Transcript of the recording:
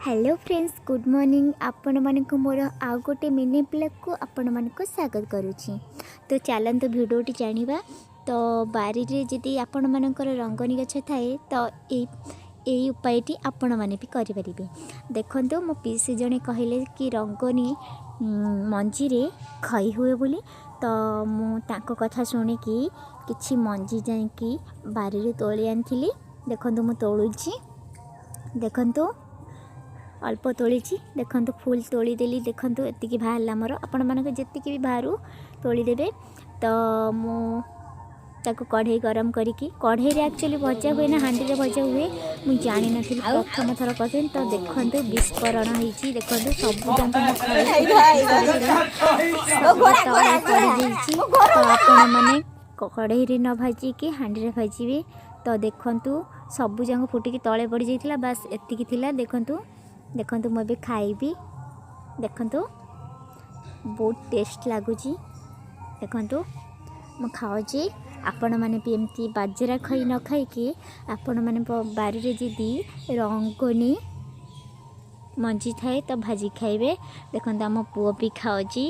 Hello friends, good morning. ଆପଣମାନଙ୍କୁ ମୋର ଆଉ ଗୋଟେ ମିନି ବ୍ଲଗ୍କୁ ଆପଣମାନଙ୍କୁ ସ୍ୱାଗତ କରୁଛି। ତ ଚାଲନ୍ତୁ ଭିଡ଼ିଓଟି ଜାଣିବା। ତ ବାରିରେ ଯଦି ଆପଣମାନଙ୍କର ରଙ୍ଗନୀ ଗଛ ଥାଏ, ତ ଏଇ ଉପାୟଟି ଆପଣମାନେ ବି କରିପାରିବେ। ଦେଖନ୍ତୁ, ମୋ ପିଇସି ଜଣେ କହିଲେ କି ରଙ୍ଗନୀ ମଞ୍ଜିରେ ଖଇ ହୁଏ ବୋଲି। ତ ମୁଁ ତାଙ୍କ କଥା ଶୁଣିକି କିଛି ମଞ୍ଜି ଯାଇକି ବାରିରୁ ତୋଳି ଆଣିଥିଲି। ଦେଖନ୍ତୁ, ମୁଁ ତୋଳୁଛି। ଦେଖନ୍ତୁ, ଅଳ୍ପ ତୋଳିଛି। ଦେଖନ୍ତୁ, ଫୁଲ୍ ତୋଳିଦେଲି। ଦେଖନ୍ତୁ, ଏତିକି ବାହାରିଲା ମୋର। ଆପଣମାନଙ୍କ ଯେତିକି ବି ବାହାରୁ ତୋଳିଦେବେ। ତ ମୁଁ ତାକୁ କଢ଼େଇ ଗରମ କରିକି, କଢ଼େଇରେ ଆକ୍ଚୁଆଲି ଭଜା ହୁଏ ନା ହାଣ୍ଡିରେ ଭଜା ହୁଏ, ମୁଁ ଜାଣିନଥିଲି। ପ୍ରଥମ ଥର କରିଥିଲି। ତ ଦେଖନ୍ତୁ, ବିସ୍ଫୋରଣ ହେଇଛି। ଦେଖନ୍ତୁ, ସବୁ ଯାକ ମୋ ସବୁ ତଳେ ପଡ଼ିଯାଇଛି। ତ ଆପଣମାନେ କଢ଼େଇରେ ନ ଭାଜିକି ହାଣ୍ଡିରେ ଭାଜିବେ। ତ ଦେଖନ୍ତୁ, ସବୁ ଯାକ ଫୁଟିକି ତଳେ ପଡ଼ିଯାଇଥିଲା। ବାସ୍, ଏତିକି ଥିଲା। ଦେଖନ୍ତୁ, ଦେଖନ୍ତୁ, ମୁଁ ଏବେ ଖାଇବି। ଦେଖନ୍ତୁ, ବହୁତ ଟେଷ୍ଟ ଲାଗୁଛି। ଦେଖନ୍ତୁ, ମୁଁ ଖାଉଛି। ଆପଣମାନେ ବି ଏମିତି ବାଜରା ଖଇ ନ ଖାଇକି ଆପଣମାନେ ବାରିରେ ଯଦି ରଙ୍ଗନୀ ମଞ୍ଜି ଥାଏ, ତ ଭାଜି ଖାଇବେ। ଦେଖନ୍ତୁ, ଆମ ପୁଅ ବି ଖାଉଛି।